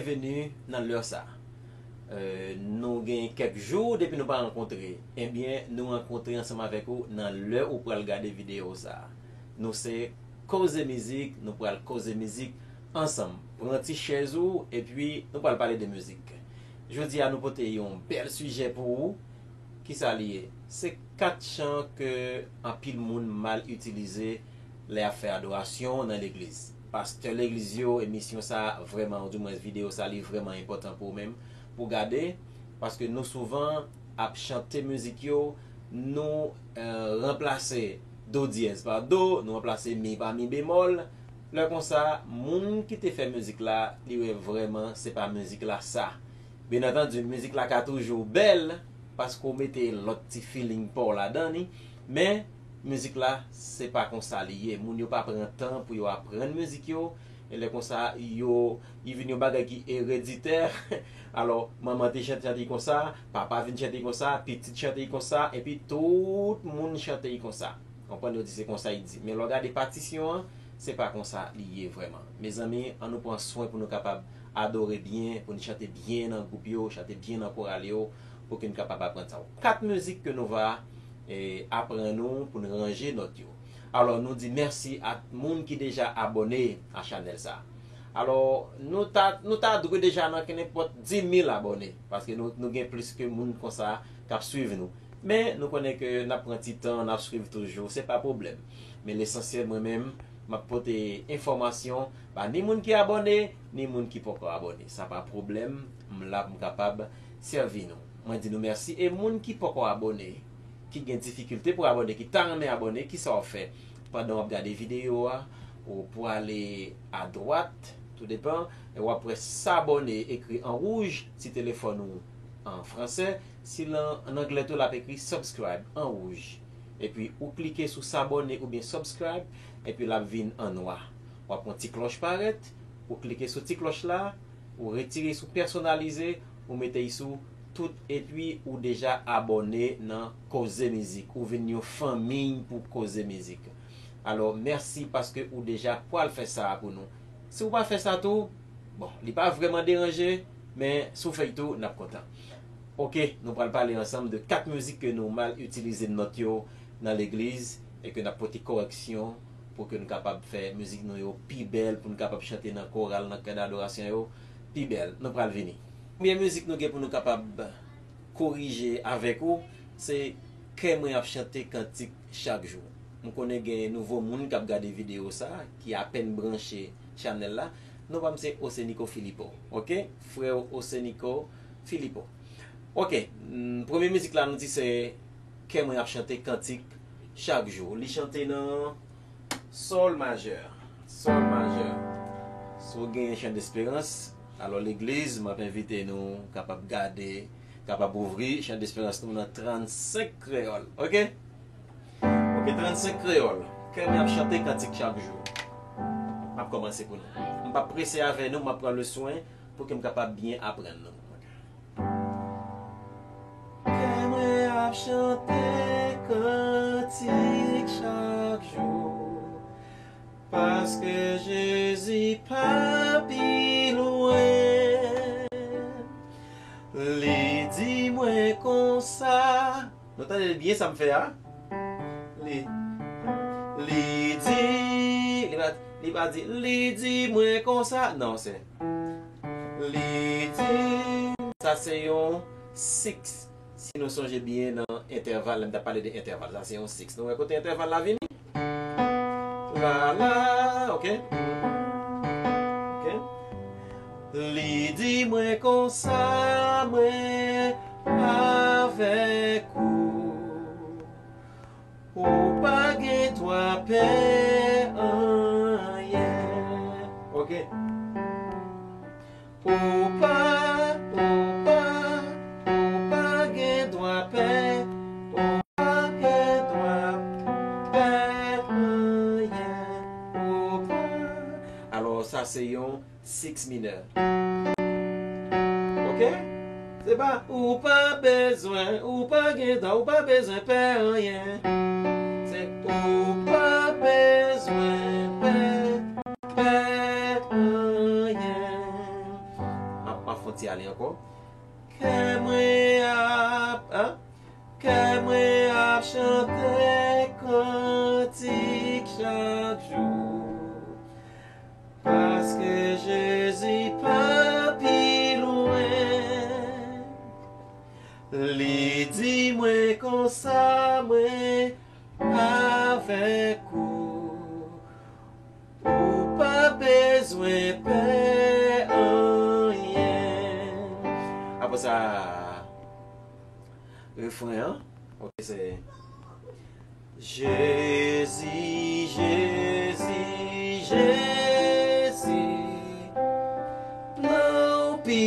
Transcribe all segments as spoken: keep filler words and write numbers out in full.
Byenveni nan lè sa. Euh, nou gen kèk jou depi nou pa rankontre. Ebyen, nou rankontre ansanm avèk ou nan lè ou pral gade videyo sa. Nou se Koze Mizik, nou pral koze mizik ansanm. Pran ti chèz ou, epi nou pral pale de mizik. Jodi a, nou pote yon bèl sijè pou ou. Kisa li ye? Se kat chan ke anpil moun mal itilize lè y ap fè adorasyon nan legliz. Pastè legliz yo, emisyon sa a vrèman, oudimwens videyo sa a, li vrèman enpòtan pou ou menm, pou w gade, paske nou souvan ap chante mizik yo, nou, eh, ranplase do dyèz pa do, nou ranplase mi pa mi bemòl. Lè konsa, moun ki te fè mizik la, li wè vrèman se pa mizik la sa. Byen antandi, mizik la ka toujou bèl, paske w mete lòt ti feeling pa w ladan li, men mizik la, se pa konsa li ye. Moun yo pa pran tan pou yo aprann mizik yo, e lè konsa, yo, li vin yon bagay ki ereditè. Alò, manman te chante, chante konsa, papa vin chante konsa, pitit chante konsa, epi tout moun chante konsa. Konprann? Yo di se konsa li di. Men lè w gade patisyon an, se pa konsa li ye vrèman. Mezanmi, ann nou pran swen pou nou kapab adore byen, pou nou chante byen nan gwoup yo, chante byen nan koral yo, pou ke nou kapab aprann sa yo. Kat mizik ke nou va, eh, aprann nou pou nou ranje nòt yo. Alò, nou di mèsi a moun ki deja abòne a chanèl sa. Alò, nou ta, nou ta dwe deja nan kenenpòt dis mil abòne, paske nou, nou gen plis ke moun konsa k ap swiv nou. Men, nou konnen ke n ap pran ti tan, n ap swiv toujou, se pa pwoblèm. Men lesansyèl, mwen menm, m ap pote enfòmasyon ba ni moun ki abòne, ni moun ki poko abòne. Sa pa pwoblèm, m la pou m kapab sèvi nou. Mwen di nou mèsi. E moun ki poko abòne, ki gen difikilte pou abòne, ki ta renmen abòne, kisa w ap fè? Pandan w ap gade videyo a, ou pwale adwat, tou depan, e w ap wè s'abonner ekri an wouj, si telefòn ou an fransè, si l an, an anglè tou, l ap ekri subscribe an wouj. Epi ou klike sou s'abonner oubyen subscribe, epi l ap vin an nwa. W ap wè yon ti klòch parèt, ou klike sou ti klòch la, ou retire sou pèsonalize, ou mete l sou tout, epi ou deja abòne nan Koze Mizik. Ou vin yon fanmiy pou Koze Mizik. Alò, mèsi paske ou deja pwal fè sa a pou nou. Si w pa fè sa tou, bon, li pa vrèman deranje, men si w fè l tou, n ap kontan. Oke, nou pral pale ansanm de kat mizik ke nou mal itilize nòt yo nan legliz e ke n ap pote kòrèksyon pou ke nou kapab fè mizik nou yo pi bèl, pou nou kapab chante nan koral, nan kè dadorasyon yo pi bèl. Nou pral vini. Premye mizik nou gen pou nou kapab korije avèk ou, se Kè mwen ap chante kantik chak jou. M konnen gen nouvo moun k ap gade videyo sa, ki apèn branche chanèl la. Non pa m se Osenico Filipo, oke? Frè w Osenico Filipo. Oke, mm, premye mizik la nou di se Kè mwen ap chante kantik chak jou. Li chante nan sòl majè. Sòl majè. Si w gen Chan Desperans, alò legliz, m ap envite nou kapab gade, kapab ouvri Chan Desperans nou nan trannsenk kreyòl. Oke? Oke, trannsenk kreyòl. Kè mwen ap chante kantik chak jou. M ap kòmanse pou nou. M p ap prese avè nou, m ap pran le swen pou ke m kapab byen aprann nou. Kè mwen ap chante kantik chak jou, paske Jezi pa pi lwen. Li di mwen konsa, nou tande byen sa m fè a? Li, li di, li pa, li pa di, li di mwen konsa. Non, se, li di. Sa se yon six. Si nou sonje byen nan entèval, lè m t ap pale de entèval, sa se yon six. Nou wè kote entèval la vini? La, la, oke. Oke. Li di mwen konsa, mwen avèk ou. Ou pa gen dwa pè anyen. Oke. Ou pa, ou pa, ou pa gen dwa pè, ou pa gen dwa pè anyen, ou pa. Alò, sa se yon six minè. Oke? Se pa ou pa bezwen, ou pa gen dwa, ou pa bezwen pè anyen. Se ou pa bezwen pè, pè anyen. ti ale ankò. Kè mwen ap, an? Kè mwen ap chante kantik chak jou. Paske Jezi pa pi lwen. Li di mwen konsa, mwen avèk ou. Ou pa bezwen pè anyen. Apre sa, refren an. Ok, se Jezi, Jezi, Jezi, non w pi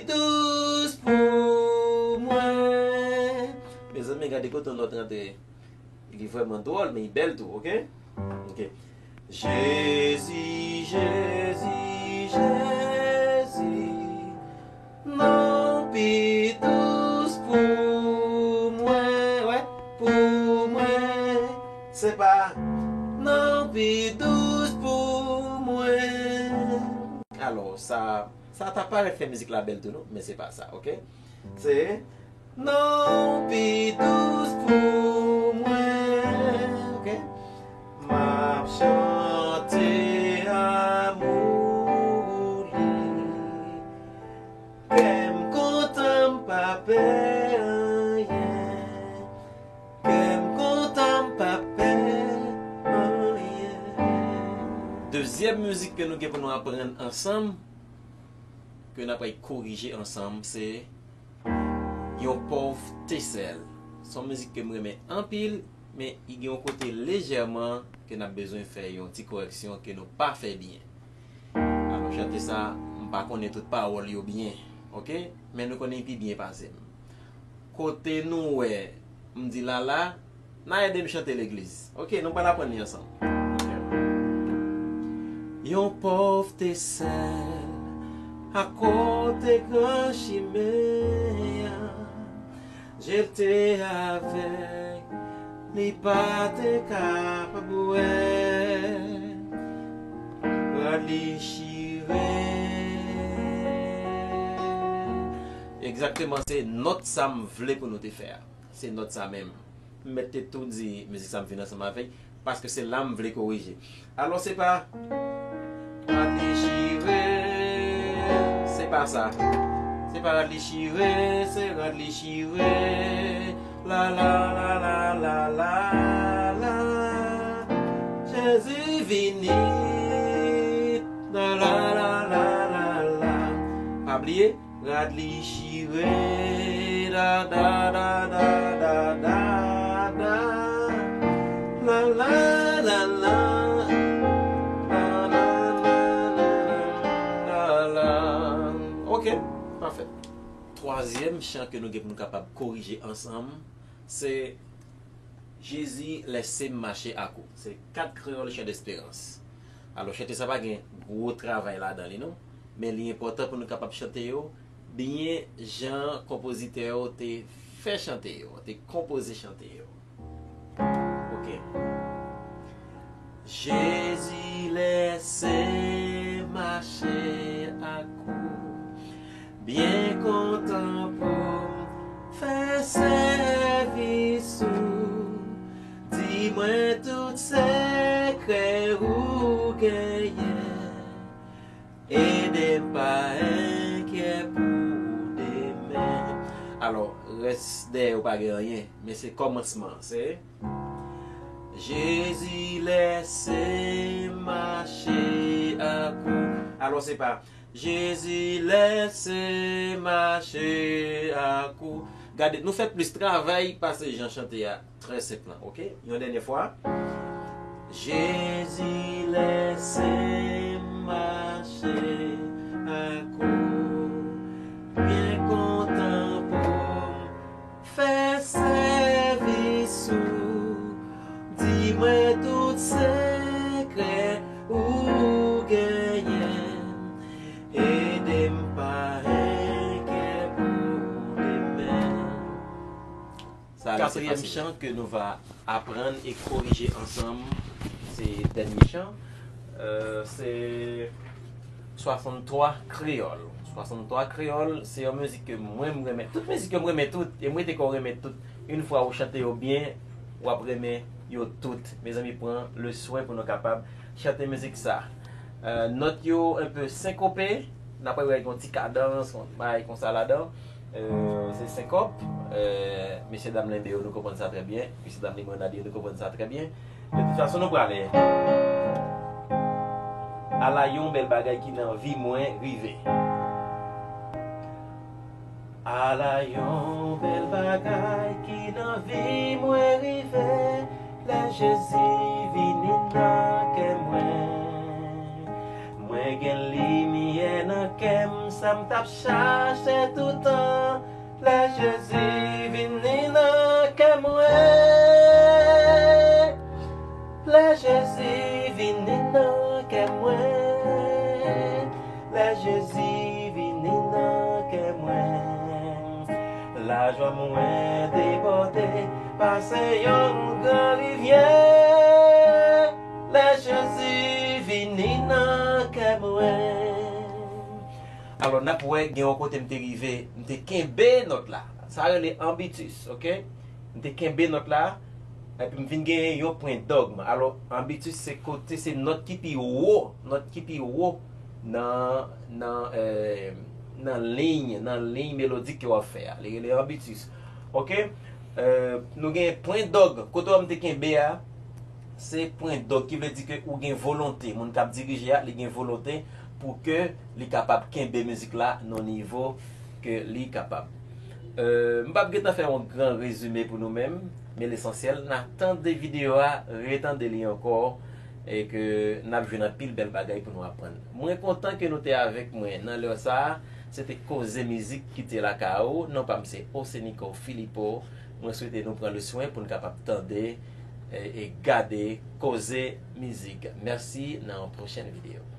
dous pou mwen. Mezanmi, gade kote yon nòt rantre. Li vrèman dwòl, men li bèl tou, ok? Ok. Jezi, Jezi, Jezi, non w pi dous pou mwen, wè, pou mwen. Se pa non w pi dous pou mwen. Alò, sa, sa ta parèt fè mizik la bèl tou, non? Men se pa sa, ok? Se non w pi dous pou mwen, ok? M ap chante amou li. Kè m kontan, m pa pè anyen. Kè m kontan, m pa pè anyen. Dezyèm mizik ke nou gen pou nou aprann ansanm, ke n ap al korije ansanm, se Yon pòv te sèl. Se yon mizik ke m renmen anpil, men li gen yon kote lejèman ke n ap bezwen fè yon ti korèksyon ke nou pa fè byen. Alò, chante sa, m pa konnen tout pawòl yo byen, ok? Men nou konnen li pi byen pase m. Kote nou wè m di lala, n a ede m chante legliz. Ok, nou pral aprann li ansanm. Yon pòv te sèl akote gran chimen an. Je l te avèg, li pa te kapab wè. Rad li chire. Egzakteman, se nòt sa m vle pou nou te fè a. Se nòt sa menm. M mèt te tou di mizik sa m vin ansanm avèk, paske se la m vle korije. Alò, se pa rad li chire, se pa sa. Se pa rad li chire, se rad li chire. La la la la la la la. Jezi vini. La la la la la la. Pa bliye. Rad li chire, da, da, da. La, la, la, la. La, la, la, la, la, la. Ok, pafè. Twazyèm chan ke nou gen pou nou kapab korije ansanm, se Jezi lèse m mache ak ou. Se kat kreyòl chan desperans. Alò, chante sa pa gen gwo travay ladan li, non. Men li enpòtan pou nou kapab chante yo byen jan konpozitè yo te fè chante yo, te konpoze chante yo. Ok. Jezi lèse m mache ak ou. Byen kontan pou m fè sèvis ou. Di mwen tout sekrè ou genyen. Ede m pa enkyè pou demen. Alò, rès dèyè yo pa gen anyen, men se kòmansman an, se Jezi lèse m mache ak ou. Alò, se pa Jezi lèse m mache ak ou. Gade, nou fè plis travay pase jan chante a trè senp lan, ok? Yon dènye fwa. Jezi lèse m mache ak ou. Byen kontan pou m fè sèvis ou. Di mwen tout sekrè ou genyen. Ede m pa enkyè pou demen. Sa a, se katriyèm chan ke nou va aprann e korije ansanm. Se dènye chan. Euh, se swasanntwa kreyòl. Swasanntwa Kreyòl, se yon mizik ke mwen m renmen. Tout mizik yo m renmen tout, e m rete kò w renmen tout. Yon fwa ou chante yo byen, w ap renmen yo tout. Mezanmi, pran le swen pou nou kapab chante mizik sa. Euh, nòt yo enpe senkope, n ap wè gen yon ti kadans, yon bagay konsa ladan. Euh, se senkòp. Euh, mesye dam Lenbe yo, nou konprann sa trè byen. Mesye dam Limonad yo, nou konprann sa trè byen. De tout fason, nou prale. Ala yon bèl bagay ki nan vi mwen rive. Ala yon bèl bagay ki nan vi mwen rive. Lè Jezi vini nan kè mwen. Mwen gen limyè nan kè m, sa m t ap chache toutan. Lè Jezi vini nan kè mwen. Lè Jezi vini nan kè mwen. Lè Jezi vini nan kè mwen. Lajwa mwen debòde, pase yon gran rivyè. Lè Jezi vini nan kè mwen. Alò, n ap wè gen yon kote m te rive, m te kenbe nòt la. Sa rele ambitus, oke? M te kenbe nòt la, epi m vin genyen yon pwen dòg. Alò, ambitus se kote, se nòt ki pi wo, nòt ki pi wo nan, nan, eh, nan liy, nan liy melodik ke w ap fè a. Li rele ambitus. Oke? Eh, nou gen pwen dòg. Kote w m te kenbe a, se pwen dòg, ki vle di ke ou gen volonte. Moun k ap dirije a, li gen volonte pou ke li kapab kenbe mizik la nan nivo ke li kapab. Euh, m p ap gentan fè yon gran rezime pou nou menm, men lesansyèl, n a tande videyo a, retande li ankò, e ke n ap jwenn anpil bèl bagay pou nou aprann. Mwen kontan ke nou te avèk mwen nan lè sa a. Se te Koze Mizik ki te lakay ou. Non pa m se Osenico Philippot. Mwen swete nou pran le swen pou n kapab tande e, e gade Koze Mizik. Mèsi, nan yon pwochèn videyo.